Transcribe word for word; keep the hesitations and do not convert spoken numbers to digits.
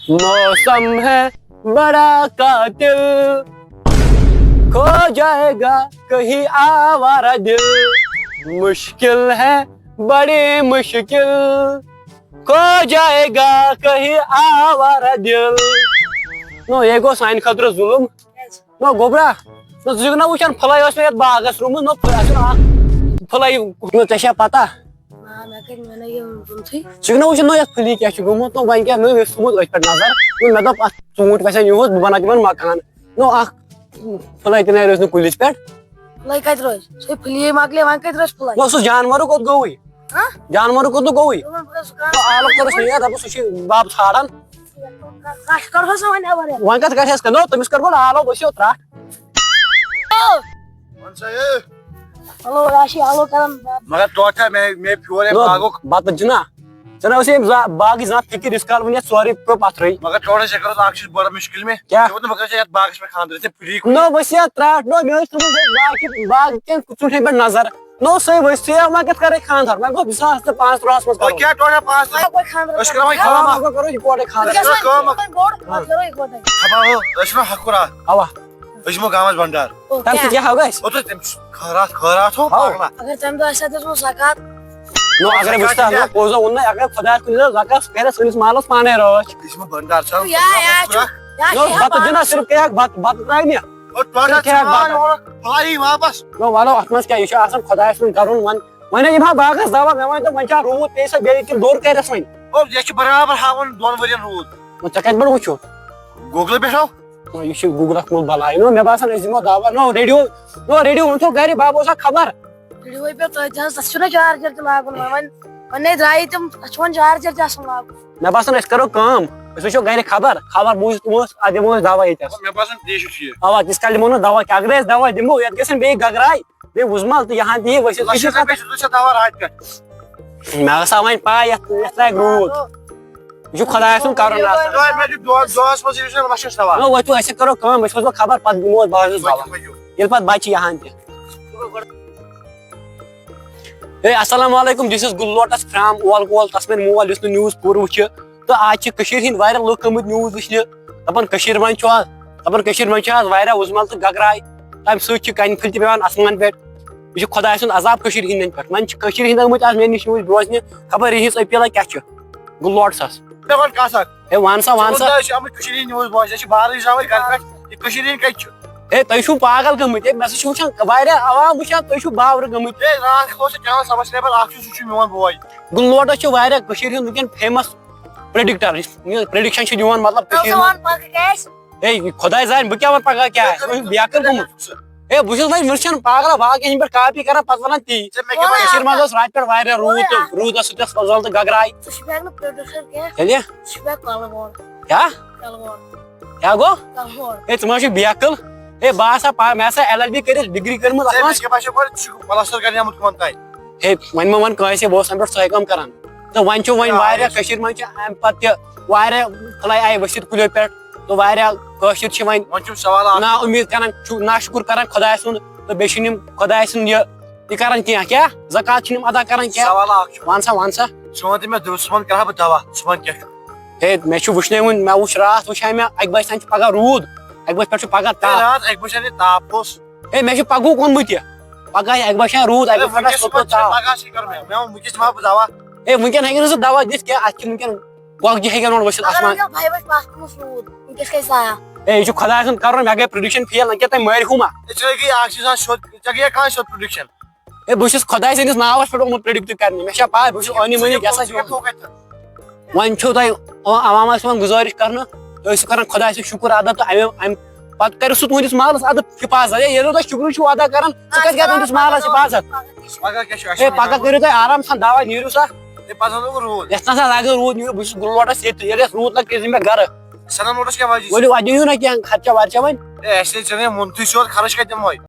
موسم ہے بڑا قاتل، کھو جائے گا کہیں آوارہ دل، مشکل ہے بڑی مشکل، کھو جائے گا کہیں آوارہ دل۔ نو، یہِ گوٚو سانہِ خٲطرٕ ظُلُم۔ نو، گوٚبرا، نو، ژٕ چھُکھ نہ وٕچھان، پھٕلے ٲس مےٚ یَتھ باغس رُومٕژ، نو، اَسہِ چھُنہٕ اَکھ پھٕلے، نو، ژےٚ چھےٚ پتہ؟ آ، مےٚ کَتہِ، مےٚ نَے یہِ ووٚنمُتھٕے۔ ژٕ چھُکھ نہ وٕچھان، نو، یَتھ پھٕلی کیٛاہ چھُ گوٚمُت، نو، وۄنۍ کیٛاہ، نو، یہِ چھُ تھوٚمُت أتھۍ پٮ۪ٹھ نظر، نو، مےٚ دوٚپ، اَتھ ژوٗنٛٹھۍ وَسن یِہُس، بہٕ بَناوٕ تِمن مکان۔ نو، اَکھ پھٕلے تہِ نَے روزِ نہٕ کُلِس پٮ۪ٹھ۔ پھٕلے کَتہِ روزِ؟ سۄے پھٕلی مۄکلے، وۄنۍ کَتہِ روزِ پھٕلے؟ نو، سُہ جانوَرُک کوٚت گوٚوُے؟ ہاں؟ جانوَرُک کوٚت نہٕ گوٚوُے؟ دوٚپُن، بہٕ گژھٕ کانٛہہ نو، آلُک کوٚرُس نہٕ یَتھ، دَپُس، سُہ چھُ بَب ژھانٛڈان۔ کَٹھ کَرہوس وۄنۍ نٮ۪بر یَتھ۔ وۄنۍ کَتھ کَرِ اَسہِ کَتھ؟ نو، تٔمِس کَرٕ بہٕ آلو، بہٕ چھُسو ترٛٹھ۔ وَن سا، اے۔ ہیلو، یہِ چھِ آلو کَران۔ مگر توتہِ مےٚ، مےٚ پھیوٗر اَمہِ نو، باغُک۔ بَتہٕ جِنہ۔ ژےٚ نہ ٲسٕے اَمہِ زا-، باغٕچ زانٛہہ فِکِر، یُس کال وۄنۍ یَتھ سورُے پیوٚو پَتھرٕے۔ مگر تھوڑا سا کَرُس اَکھ چیٖز بَڑٕ مُشکِل مےٚ۔ کیٛاہ؟ ژےٚ ووٚن نہٕ بہٕ کَرٕ ژےٚ یَتھ باغَس پٮ۪ٹھ خانٛدر، ژےٚ پھِری کُنہِ۔ نو، بہٕ چھُس یَتھ ترٛٹھ، نو، مےٚ ٲسۍ تھٲومٕژ یَتھ باغ کہِ، باغ کٮ۪ن ژوٗنٛٹھٮ۪ن پٮ۪ٹھ نظر۔ نو، سُے ؤسۍ ژےٚ، وۄنۍ کَتھ کَرَے خانٛدر؟ وۄنۍ گوٚو زٕ ساس تہٕ پانٛژھ ترٛہَس منٛز او، کَرو۔ کیٛاہ ٹوٹل پانٛژھ ترٛہَس؟ وۄنۍ کَرو خانٛدر۔ أسۍ کَرو وۄنۍ خانٛدر۔ خانٛدر۔ أسۍ کَرو کٲم۔ وۄنۍ بوٚڑ، وۄنۍ کَرو یِکوَٹَے خانٛدر۔ دَپان ہو، أسۍ چھِ وۄنۍ گامَس بَنٛڈار۔ او، تَمہِ سۭتۍ کیٛاہ؟ کیٛاہ ہاو گژھِ؟ او، تہٕ تٔمِس خٲرات، خٲرات ہو ہاو۔ پاگلا۔ اگر تَمہِ دۄہ اَسہِ اَتہِ اوس زکات۔ نو، اگر زکات وٕچھتہٕ، کیٛاہ؟ نو، پوٚز ہا ووٚن نہ، اگر خۄدایَس کُن ییٖتو زکات، سُہ کَرِ سٲنِس محلَس پانَے رٲچھ۔ یہِ چھِ مےٚ بَنٛڈار، ژٕ یا، یا، چھُ، یا، نو، یا، بَتہٕ دِنا صرف کیک، بَتہٕ، بَتہٕ ترٛاوِ نہٕ۔ او، تۄہہِ ژٕ کیٛاہ کھٮ۪کھ بَتہٕ؟ بَتہٕ؟ بَلاے واپَس۔ نو، وَلو، اَتھ منٛز کیٛاہ؟ یہِ چھُ آسان خۄدایَس سُنٛد کَرُن، وۄنۍ، وۄنۍ ہے یِم ہا باغَس دَوا، مےٚ وَنۍ تہٕ وۄنۍ چھا روٗد پیٚیہِ سا بیٚیہِ کِنہٕ دوٚر کَرٮ۪س وۄنۍ؟ او، یہِ چھُ برابر ہاوان دۄن ؤرِین روٗد۔ وۄنۍ ژےٚ کَتہِ پٮ۪ٹھ وٕچھُتھ؟ گوٗگلہٕ پٮ۪ٹھ ہاو۔ نہ، یہِ چھُ گوٗگلَس منٛز بَلاے۔ نو، مےٚ باسان، أسۍ دِمو دَوا۔ نو، ریڈیو، نو، ریڈیو وٕچھو گَرِ، بَب اوسا خبر؟ ریڈیوے پٮ۪ٹھ تۄہہِ تہِ حظ، تَتھ چھُنہ چارجر تہِ لاگُن وۄنۍ۔ وۄنۍ، وۄنۍ نے درٛایہِ تِم، تَتھ چھُ وۄنۍ چارجر تہِ آسان لاگُن۔ مےٚ باسان، أسۍ کَرو کٲم، أسۍ وٕچھو گَرِ خبر، خبر بوٗزِتھ تِمو اوس، اَتھ دِمو أسۍ دَوا ییٚتہِ حظ۔ مےٚ باسان، تی چھُ ٹھیٖک۔ اَوا، تِژھ کالہِ دِمو نہٕ دَوا کینٛہہ، اَگرے أسۍ دَوا دِمو، یَتھ گژھن بیٚیہِ گگراے، بیٚیہِ وُزمَل تہٕ یہِ ہَن تہِ یی ؤسِتھ۔ یہِ چھُ لَچھَس رۄپیَس چھُ ژےٚ دَوا راتھ پٮ۪ٹھ۔ مےٚ ٲس آ وۄنۍ پَے، یَتھ، یَتھ لَگہِ روٗد۔ یہِ چھُ خۄداے سُنٛد کَرُن آسان۔ دۄہَے مےٚ دیُت دۄہَس، دۄہَس منٛز یہِ چھُنہٕ لَچھَس دَوا۔ نہ، ؤتھِو، أسۍ کَرو کٲم، أسۍ وَسو خبر، پَتہٕ دِمو أسۍ باغَس دَوا۔ ؤتھِو، ؤتھِو۔ ییٚلہِ پَتہٕ بَچہِ یہِ ہَن تہِ۔ ہے، السلام علیکم، this is Gul lotus from اول گول تسمیر مول، یُس نہٕ news پوٗرٕ وٕچھِ۔ تہٕ آز چھِ کٔشیٖرِ ہِنٛدۍ واریاہ لُکھ آمٕتۍ news وٕچھنہِ، دَپان کٔشیٖرِ منٛز چھُ آز، دَپان کٔشیٖرِ منٛز چھِ آز واریاہ وُزمَل تہٕ گگراے، تَمہِ سۭتۍ چھِ کَنہِ پھٔلۍ تہِ پٮ۪وان آسمان پٮ۪ٹھ۔ یہِ چھُ خۄداے سُنٛد عذاب کٔشیٖرِ ہِنٛدٮ۪ن پٮ۪ٹھ۔ وۄنۍ چھِ کٔشیٖرِ ہِنٛدۍ آمٕتۍ آز مےٚ نِش news بوزنہِ، خبر یِہِنٛز appeal کیٛاہ چھِ گُل لوٹسَس۔ مےٚ وَن کَتھ اَکھ۔ ہے، وَن سا، وَن سا۔ ژٕ وَن تہٕ، أسۍ چھِ آمٕتۍ کٔشیٖرِ ہِنٛدۍ news بوزنہِ، أسۍ چھِ بارٕے زاوٕرۍ گَرِ پٮ۪ٹھ، یہِ کٔشیٖرِ ہِنٛدۍ کَتہِ چھِ؟ ہے، تُہۍ چھِو پاگل گٔمٕتۍ۔ ہے، مےٚ سۭتۍ چھِ وٕچھان واریاہ عوام وٕچھان، تُہۍ چھِو باورٕ گٔمٕتۍ۔ ہے، راتھ کھوٚت سُہ channel subscriber اَکھ چھُ، سُہ چھُ میون بوے۔ گُل لوٹس چھُ واریاہ کٔشیٖرِ ہُنٛد وٕنکٮ۪ن famous predictor۔ یُس prediction چھُ دِوان، مطلب، کٔشیٖرِ منٛز۔ وَن پَگاہ کیٛاہ آسہِ؟ ہے، خۄداے زانہِ، بہٕ کیٛاہ وَنہٕ پَگاہ کیٛاہ آسہِ؟ ژٕ چھُکھ بیقٕل گوٚمُت۔ ہے، بہٕ چھُس وۄنۍ وٕچھان پاگل، باقٕے ہِنٛدۍ پٮ۪ٹھ copy کَران، پَتہٕ وَنان تی۔ ژےٚ مےٚ کیٛاہ پَتہ؟ کٔشیٖرِ منٛز اوس راتہِ پٮ۪ٹھ واریاہ روٗد تہٕ روٗدَس سۭتۍ ٲس زَل تہٕ گگراے۔ ژٕ چھُکھ بیقٕل producer کینٛہہ؟ تیٚلہِ؟ ژٕ چھُکھ بیقٕل کَلہٕ وول۔ کیٛاہ؟ کَلہٕ وول۔ کیٛاہ گوٚو؟ کَلہٕ وول۔ ہے، ژٕ ما چھُکھ بیقٕل؟ ہے، بہٕ ہسا پَ-، مےٚ ہسا LLB کٔرِتھ، degree کٔرمٕژ اَتھ ژےٚ منٛز۔ مےٚ کیٛاہ باسیو گۄڈٕ ژٕ چھُکھ پلستر کرنہِ آمُت کُمن تانۍ؟ ہے، وۄنۍ مہ وَن کٲنٛسہِ، بہٕ اوسُس اَمہِ پٮ۪ٹھ سۄے کٲم کران۔ تہٕ وۄنۍ چھُ وۄنۍ آ، واریاہ یُس کٔشیٖرِ منٛز چھِ اَمہِ پتہٕ تہِ واریاہ پھٕلے آیہِ ؤسِتھ کُلیو پٮ۪ٹھ۔ تہٕ واریاہ کٲشِر چھِ وۄنۍ وۄنۍ چھُم سوال اکھ۔ نا اُمید کران، چھُ ناشُکُر کران خۄدایہِ سُنٛد، تہٕ بیٚیہِ چھِنہٕ یِم خۄدایہِ سُنٛد یہِ، یہِ کران کینٛہہ۔ کیٛاہ؟ زکوٰۃ چھِنہٕ یِم ادا کران کینٛہہ۔ سوال اکھ چھُ۔ وَن سا، وَن سا۔ ژٕ وَن تہٕ مےٚ، دُ-، صُبحن کرٕ ہا بہٕ دوا، صُبحن کیٛاہ چھُ؟ ہے، مےٚ چھُ وٕچھنَے وُنہِ، مےٚ وُچھ راتھ، وٕچھے مےٚ، اَکہِ بَجہِ تام چھُ پَگاہ روٗد، اَکہِ بَجہِ پٮ۪ٹھ چھُ پَگاہ ہے، تاپھ۔ راتھ اَکہِ بَجہِ اَنے تاپھ اوس۔ ہے، مےٚ چھُ پَگہُک ووٚنمُت یہِ، پَگاہ اَکہِ بَجہِ چھُ روٗد، اَکہِ ہے، بَجہِ پٮ۪ٹھ وٕنکیٚس چھُ صُبحن تاپھ۔ پَگاہ چھُے کَرُن مےٚ، مےٚ ووٚن، وٕنکیٚس دِمہٕ ہا بہٕ دوا۔ ہے، وٕنکٮ۪ن ہیٚکہِ نہٕ سُہ دوا دِتھ کینٛہہ، اَتھ چھِ وٕنکٮ۪ن گۄگجہِ ہیٚکن اورٕ ؤسِتھ اگر آسمان۔ وٕنکٮ۪س بھاے وٕچھ پَتھ کُنَس روٗد، وٕنکٮ۪س کیٛاہ ضایع؟ ہے، یہِ چھُ خۄداے سُنٛد کَرُن، مےٚ گٔے prediction fail، نہ کیٛاہ تۄہہِ مٲرۍ ہُو ما؟ ہے، ژےٚ گٔے اَکھ چیٖز آز سیوٚد، ژےٚ گٔیے کانٛہہ سیوٚد prediction؟ ہے، بہٕ چھُس خۄداے سٕنٛدِس ناوَس پٮ۪ٹھ آمُت predict کرنہِ۔ مےٚ چھا پَے، بہٕ چھُس أنی مٔنی گژھان چھُ۔ وۄنۍ چھُو تۄہہِ عوامَس یِوان گُزٲرِش کرنہٕ، تُہۍ ٲسِو کران خۄداے سُنٛد شُکُر ادا تہٕ اَمہِ، اَمہِ پَتہٕ کٔرِو سُہ تُہٕنٛدِس محلَس اَدٕ حِفاظت۔ ہے، ییٚلہِ نہٕ تُہۍ شُکرٕے چھُو ادا کران، ژٕ کَتہِ کران تُہٕنٛدِس محلَس حِفاظت؟ پگاہ کیٛاہ چھُ اَسہِ ہے، پَگاہ کٔرِو تُہۍ آرام سان دوا، نیٖرِو سا۔ ہے، پَتہٕ وَنو بہٕ روٗد۔ یَتھ نہ سا لَگہِ روٗد، نیٖرِو، بہٕ چھُس گُلوٹَس ییٚتہِ، ییٚلہِ اَسہِ روٗد لَگہِ، تیٚلہِ یِمہٕ بہٕ گَرٕ۔ سَنَن ووٹَس کیٛاہ وَجہ چھِ؟ ؤلِو، اَتہِ دِیِو نہ کینٛہہ خرچہ ورچہ وۄنۍ۔ ہے، اَسہِ ہے ژےٚ مےٚ ووٚنتھٕے سیوٚد، خرٕچ کَتہِ دِمہٕ وۄنۍ؟